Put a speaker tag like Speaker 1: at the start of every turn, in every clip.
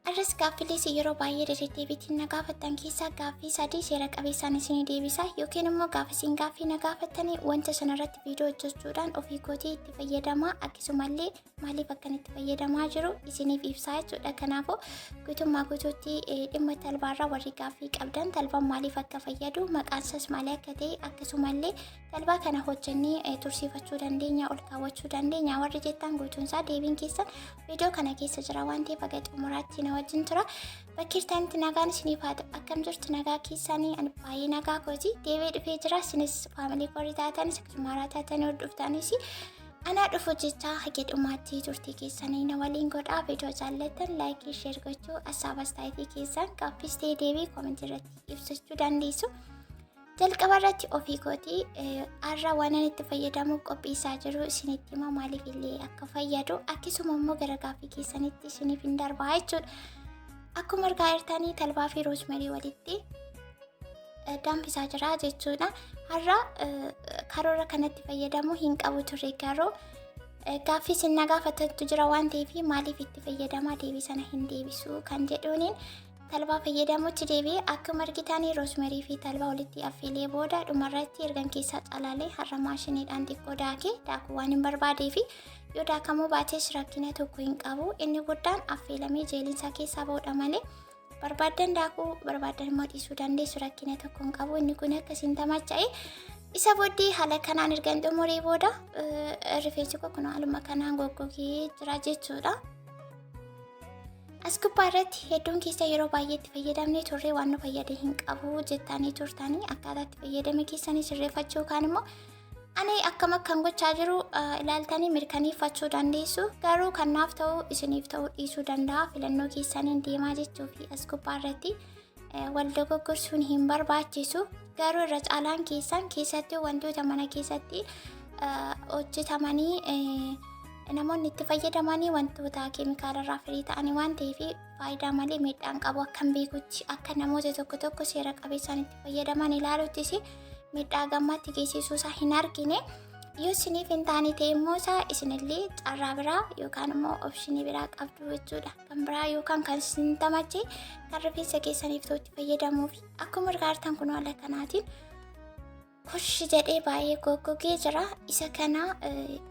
Speaker 1: Arras gaaffilee isin yeroo baay'ee dededdeebiitiin na gaafattan keessaa gaaffii sadii seera qabeessaan isinii deebisa yookiin immoo gaafa isin gaaffii na gaafattanii wanta sanarratti viidiyoo hojjechuudhaan ofii kootii itti fayyadamaa akkasumallee maaliif akkan itti fayyadamaa jiru isiniif ibsaa jechuudha. Kanaafuu guutummaa guutuutti dhimma talbaarraa warri gaaffii qabdan talbaan maaliif akka fayyadu maqaan isaas maali akka ta'e akkasumallee talbaa kana hojjennee tursiifachuu dandeenya ol kaawwachuu dandeenya warri jettan guutuun isaa deebiin keessan viidiyoo kana keessa jira waan ta'eef haga xumuraatti na wajjin tura. Bakki jirtanitti nagaan isiniif haa ta'u. Akkam jirtu nagaa keessanii ani baay'ee nagaa kooti deebi'ee dhufee jira isinis faamilii korii taatanis akkasuma haaraa taatanii hordoftanis anaa dhufu jechaa haga dhumaatti turtii keessanii na waliin godhaa. Viidiyoo jaallattan laayikii sheer gochuu assaaba astaayitii keessan gaaffis ta'e deebii koomentii irratti ibsachuu dandeessu. Jalqaba irratti ofii kootii har'a waan ani itti fayyadamuuf qopheessaa jiru isinitti hima maaliif illee akka fayyadu akkasuma immoo gara gaaffii keessanitti isiniif hin darbaa jechuudha. Akkuma argaa jirtanii talbaa fi roosmarii walitti danfisaa jira jechuudha. Har'a karoora kanatti fayyadamuu hin qabu ture garuu gaaffii isin na gaafatantu jira waan ta'eef maaliif itti fayyadamaa deebii sana hin deebisu kan jedhuuniin talbaa fayyadamutti deebi'ee akkuma argitanii roosmarii fi talbaa walitti affeelee booda dhumarratti ergan keessaa calaalee har'a maashiniidhaan xiqqoo daakee daakuu waan hin barbaadee fi yoo daakamuu baates rakkina tokko hin qabu inni guddaan affeelamee jeelinsaa keessaa ba'uudha malee barbaaddan daakuu barbaaddan immoo dhiisuu dandeessu rakkina tokko hin qabu inni kun akkasiin tamacha'e isa booddee haala kanaan ergan xumuree booda rifeensi koo kun haaluma kanaan goggogee jira jechuudha. As gubbaa irratti hedduun keessa yeroo baay'ee itti fayyadamnee turre waan nu fayyade hin qabu jettanii turtanii akkaataa itti fayyadame keessanii sirreeffachuu yookaan immoo ani akkam akkan gochaa jiru ilaaltanii mirkaneeffachuu dandeessu garuu kan naaf ta'u isiniif ta'uu dhiisuu danda'a filannoo keessaniin deemaa jechuu fi as gubbaa irratti wal dogoggorsuun hin barbaachisu garuu irra caalaan keessan keessattuu wantoota mana keessatti hojjetamanii namoonni itti fayyadamanii wantoota keemikaala irraa firii ta'anii waan ta'eef faayidaa malee miidhaan qabu akkan beekutti akka namoota tokko tokko seera qabeessaan itti fayyadaman ilaaluttis miidhaa gammaatti geessisuu isaa hin argine. Yoo isiniif hin taane ta'e immoo isaa isinillee carraa biraa yookaan immoo opshinii biraa qabdu jechuudha. Kan biraa yookaan kan isin tamache kan rifeensa keessaniif ta'u itti fayyadamuu fi akkuma argaa jirtan kun haala kanaatiin kushi jedhee baay'ee goggogee jira. Isa kana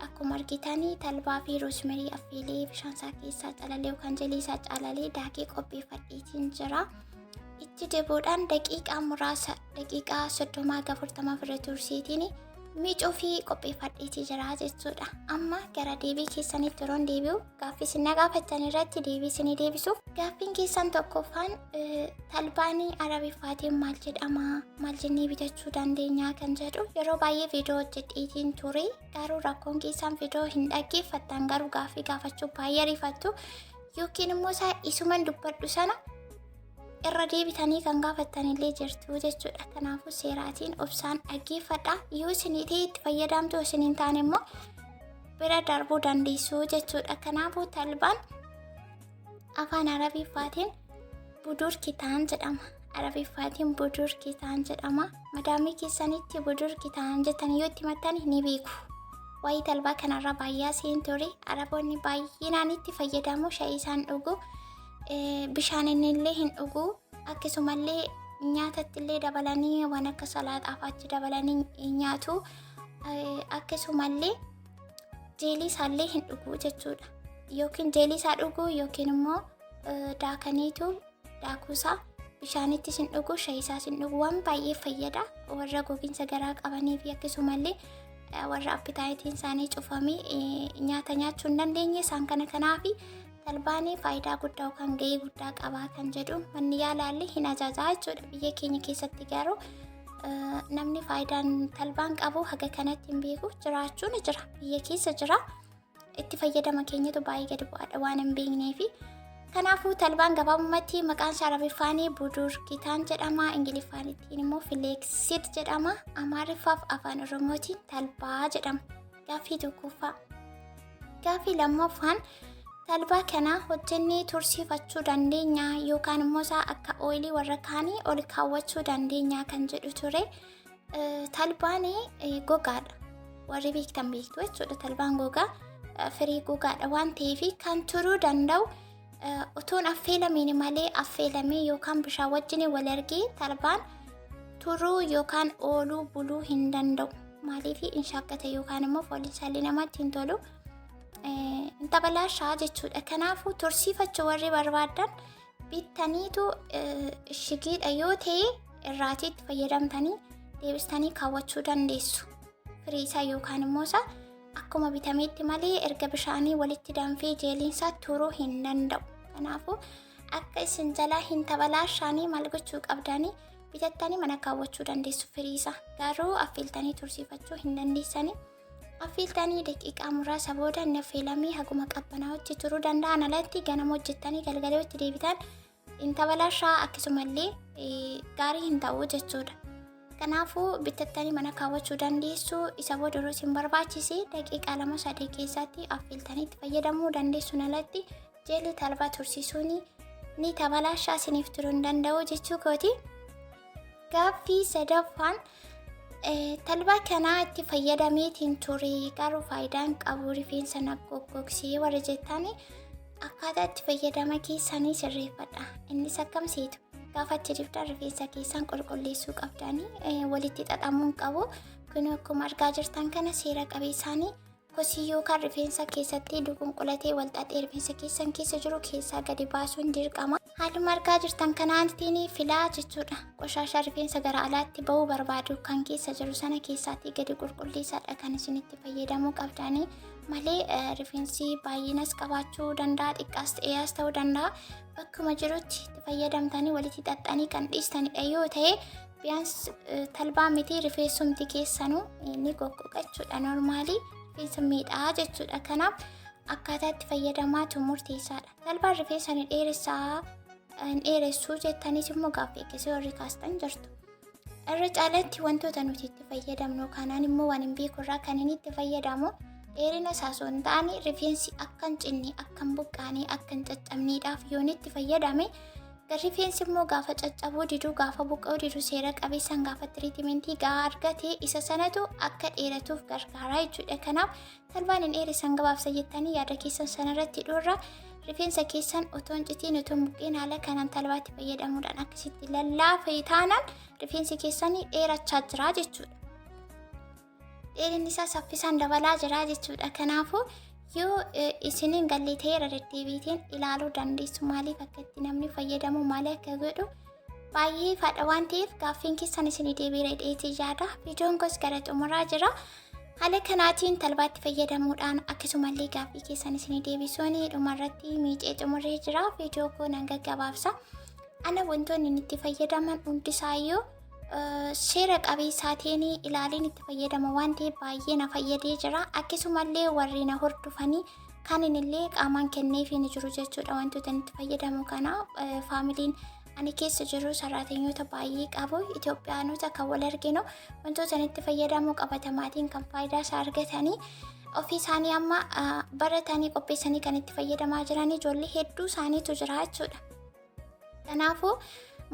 Speaker 1: akkuma argitanii talbaa fi roosmerii affeelee bishaan isaa keessaa calalee yookaan jelii isaa calalee daakee qopheeffadheetiin jira. Itti dibuudhaan daqiiqaa muraasa daqiiqaa 30 haga 40 ofirra tursiitiin miicuu fi qopheeffadheetii jira jechuudha. Amma gara deebii keessanitti yeroon deebi'u gaaffii isin na gaafattan irratti deebii isinii deebisuuf gaaffiin keessan tokkoffaan talbaanii arabiffaatiin maal jedhama maal jennee bitachuu dandeenya kan jedhu yeroo baay'ee viidiyoo hojjedheetiin ture garuu rakkoon keessan viidiyoo hin dhaggeeffattan garuu gaaffii gaafachuu baay'ee ariifattu yookiin immoo isaa isuman dubbadhu sana irra deebitanii kan gaafattan illee jirtu jechuudha. Kanaafuu seeraatiin obsaan dhaggeeffadha. Yoo isinii ta'e itti fayyadamtu isin hin taane immoo bira darbuu dandeessu jechuudha. Kanaafuu talbaan afaan Arabiffaatiin budur kitaan jedhama. Arabiffaatiin budur kitaan jedhama. Madaamii keessanitti budur kitaan jettanii yoo itti himattan ni beeku. Waa'ee talbaa kanarraa baay'ee seen ture. Araboonni baay'inaan itti fayyadamu shayii isaan dhugu. Bishaan inni illee hin dhugu. Akkasumallee nyaatatti illee dabalanii waan akka salaaxaa fa'aatti dabalanii nyaatu. Akkasumallee jeelii isaallee hin dhugu jechuudha. Yookiin jeelii isaa dhugu yookiin immoo daakaniitu daakuusaa bishaanittis hin dhugu shayii isaas hin dhugu waan baay'ee fayyada warra gogiinsa garaa qabanii fi akkasumallee warra appitaayitiin isaanii cufamee nyaata nyaachuu hin dandeenye isaan kana kanaafi talbaanii faayidaa guddaa yookaan gahee guddaa qabaa kan jedhu manni yaalaallee hin ajajaa jechuudha biyya keenya keessatti garuu namni faayidaan talbaan qabu haga kanatti hin beeku jiraachuu ni jira biyya keessa jira itti fayyadama keenyatu baay'ee gadi bu'aadha waan hin beekneefi. Kanaafuu talbaan gabaabumatti maqaan isaa Arabiffaanii Budur Kitaan jedhama. Ingiliffaan ittiin immoo Fileeksid jedhama. Amaariffaaf afaan Oromootiin talbaa jedhama. Gaaffii tokkoffaa. Gaaffii lammaffaan talbaa kana hojjennee tursiifachuu dandeenya yookaan immoo isaa akka ooyilii warra kaanii ol kaawwachuu dandeenya kan jedhu ture. Talbaan gogaadha. Warri beektan beektu jechuudha. Talbaan gogaa firii gogaadha waan ta'eef kan turuu danda'u Otoon affeelamiin malee affeelamee yookaan bishaan wajjin wal argee talbaan turuu yookaan ooluu buluu hin danda'u. Maaliif hin shaakkata yookaan immoo fooliin isaallee namatti hin tolu. Hin tabalaashaa jechuudha. Kanaafuu tursiifachuu warri barbaadan bittaniitu ishigiidha yoo ta'e irraatii itti fayyadamtanii deebistanii kaawwachuu dandeessu. Firii isaa yookaan immoo isa akkuma bitameetti malee erga bishaanii walitti danfee jeeliinsaa turuu hin danda'u. Kanaafuu akka isin jalaa hin tabalaashaanii maal gochuu qabdanii bitattanii mana kaawwachuu dandeessu firii isaa. Garuu affeeltanii tursiifachuu hin dandeessanii. Affeeltanii daqiiqaa muraasa booda inni affeelamee haguma qabbanaa'utti turuu danda'an alatti ganama hojjettanii galgala itti deebitan hin tabalaashaa akkasumallee gaarii hin ta'u jechuudha. Kanaafuu bitattanii mana kaawwachuu dandeessu. Isa booda yeroo isin barbaachise daqiiqaa 2-3 keessatti affeeltanii itti fayyadamuu dandeessuun alatti jeelii talbaa tursiisuun ni tabalaashaa isiniif turuu hin danda'u jechuu kooti. Gaaffii sadaffaan talbaa kanaa itti fayyadameetiin ture garuu faayidaan qabu rifeensa na goggogsee warra jettanii akkaataa itti fayyadama keessanii sirreeffadha. Innis akkam seetu? Gaafa itti dibdan rifeensa keessan qulqulleessuu qabdanii walitti xaxamuu hin qabu. Kun akkuma argaa jirtan kana seera qabeessaanii kosii yookaan rifeensa keessatti duqunqulatee wal xaxee rifeensa keessan keessa jiru keessaa gadi baasuun dirqama. Haaluma argaa jirtan kanaatiin filaa jechuudha. Qoshaashaa rifeensa gara alaatti ba'uu barbaadu kan keessa jiru sana keessaatii gadi qulqulleessaadha kan isin itti fayyadamuu qabdanii malee rifeensi baay'inas qabaachuu danda'a, xiqqaas ta'ees ta'uu danda'a. Bakkuma jirutti itti fayyadamtanii walitti xaxxanii kan dhiistanidha yoo ta'e biyyaans talbaa miti rifeensumti keessanuu ni goggoga jechuudha. Normaalii rifeensa miidhaa jechuudha. Kanaaf akkaataa itti fayyadamaatu murteessaadha. Talbaan rifeensa ni dheeressaa hin dheeressuu jettaniis immoo gaaffii akkasii warri kaastan jirtu. Irra caalatti wantoota nuti itti fayyadamnu kanaan immoo waan hin beeku irraa kan inni itti fayyadamu dheerina isaa osoo hin taane rifeensi akka hin cinne, akka hin buqqaane, akka hin caccabneedhaaf yoon itti fayyadame rifeensi immoo gaafa caccabuu didu, gaafa buqqa'uu didu seera qabeessaan gaafa tiriitimentii gahaa argate isa sanatu akka dheeratuuf gargaara jechuudha. Kanaaf talbaan hin dheeressan gabaabsa jettanii yaada keessan sanarratti hidhuurra rifeensa keessan otoo hin citiin otoo hin buqqeen haala kanaan talbaatti fayyadamuudhaan akkasitti lallaafee taanaan rifeensi keessan dheerachaa jira jechuudha. Dheerinni isaa saffisaan dabalaa jira jechuudha. Kanaafuu yoo isiniin gallee ta'eera deddeebiitiin ilaaluu dandeessu. Maaliif akka itti namni fayyadamu maali akka godhu baay'ee ifaadha waan ta'eef gaaffiin keessan isinii deebiira dheetii yaada. Viidiyoon koos gara xumuraa jira. Haala kanaatiin talbaatti fayyadamuudhaan akkasumallee gaaffii keessan isinii deebisuun dhumarratti miicee xumuree jira. Viidiyoo koo nan gaggabaabsa. Ana wantoonni inni itti fayyadaman hundisaayyuu seera qabeessaatiin ilaaliin itti fayyadama waan ta'eef baay'ee na fayyadee jira. Akkasumallee warri na hordofanii kanin illee qaamaan kenneefii ni jiru jechuudha. Wantoota itti fayyadamu kana faamiliin ani keessa jiru saraatenyoota baay'ee qabu. Itoophiyaanota kan wal arginu wantoota itti fayyadamu qabatamaatiin kan faayidaa isaa argatanii ofii isaanii amma baratanii qopheessanii kan itti fayyadamaa jiran ijoollee hedduu isaaniitu jira jechuudha. Kanaafuu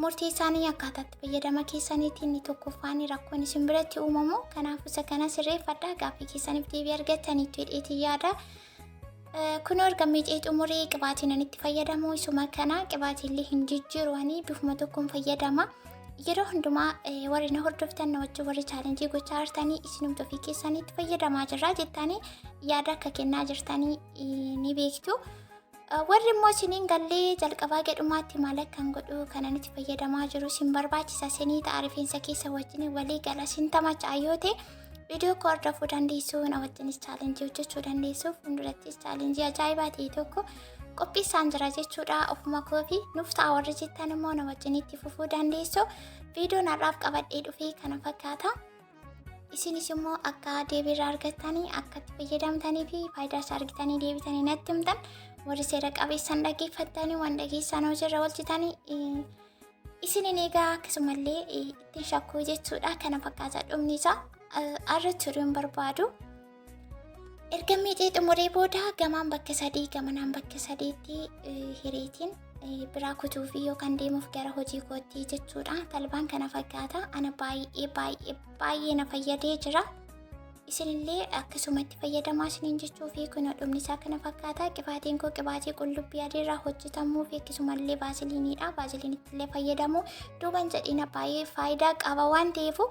Speaker 1: murtii isaanii akkaataa itti fayyadama keessaniitiin inni tokkoffaan rakkoon isin biratti uumamu. Kanaafuu isa kana sirreeffadhaa gaaffii keessaniif deebii argattaniitu hidheetii yaada. Kunoo erga miicee xumuree qibaatiin ani itti fayyadamu isuma kana qibaatiillee hin jijjiiru ani bifuma tokkoon fayyadama. Yeroo hundumaa warri na hordoftan na wajjin warri chaalenjii gochaa jirtanii isinumti ofii keessanii itti fayyadamaa jirra jettanii yaada akka kennaa jirtanii ni beektu. Warri immoo isiniin gallee jalqabaa gadhumaatti maal akkan godhu kanan itti fayyadamaa jiru isin barbaachisa isinii ta'a rifeensa keessa wajjin walii gala isin tamacha'a yoo ta'e viidiyoo koo hordofuu dandeessu na wajjinis chaalenjii hojjechuu dandeessu fuuldurattis chaalenjii ajaa'ibaa ta'e tokko qopheessaan jira jechuudha ofuma koo fi nuuf ta'a warri jettan immoo na wajjin itti fufuu dandeessu viidiyoon har'aaf qabadhee dhufee kana fakkaata. Isinis immoo akka deebiirraa argattanii akka itti fayyadamtanii fi faayidaa isaa argitanii deebitanii natti himtan warri seera qabeessan dhaggeeffattanii waan dhageessan hojiirra oolchitanii isinin eegaa akkasumallee ittiin shakkuu jechuudha. Kana fakkaata dhumni isaa arra turuu hin barbaadu. Erga miixee xumuree booda gamaan bakka sadii gamanaan bakka sadiitti hiriitiin biraa kutuu fi yookaan deemuuf gara hojii kootti jechuudha. Talbaan kana fakkaata. Ana baay'ee baay'ee baay'ee na fayyadee jira. Isinillee akkasumatti fayyadamaa isiniin jechuu fi kun dhumni isaa kana fakkaata. Qibaatiin koo qibaatii qullubbii adii irraa hojjetamuu fi akkasumallee vaaziliiniidha. Vaaziliinitti illee fayyadamu duuban jedhina, baay'ee faayidaa qaba waan ta'eefu.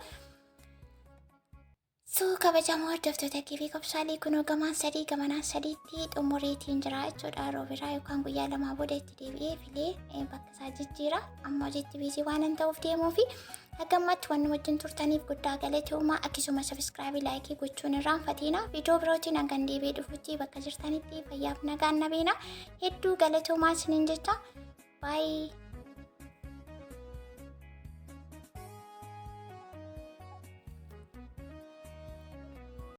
Speaker 1: So kabajamoo hordoftoota kiibii qobsaalii, kunoo gamaan sadii gamanaan sadiitti xumureetiin jira jechuudha. Yeroo biraa yookaan guyyaa 2 booda itti deebi'ee filee bakka isaa jijjiira. Amma hojiitti busy waan hin ta'uuf deemuu fi haga ammatti waan nu wajjin turtaniif guddaa galatoomaa. Akkasuma subscribe, like gochuun irraanfatina. Viidiyoo birootiin hangan deebi'ee dhufutti bakka jirtanitti fayyaaf nagaan nabeena. Hedduu galatoomaa isiniin jecha. Baay'ee.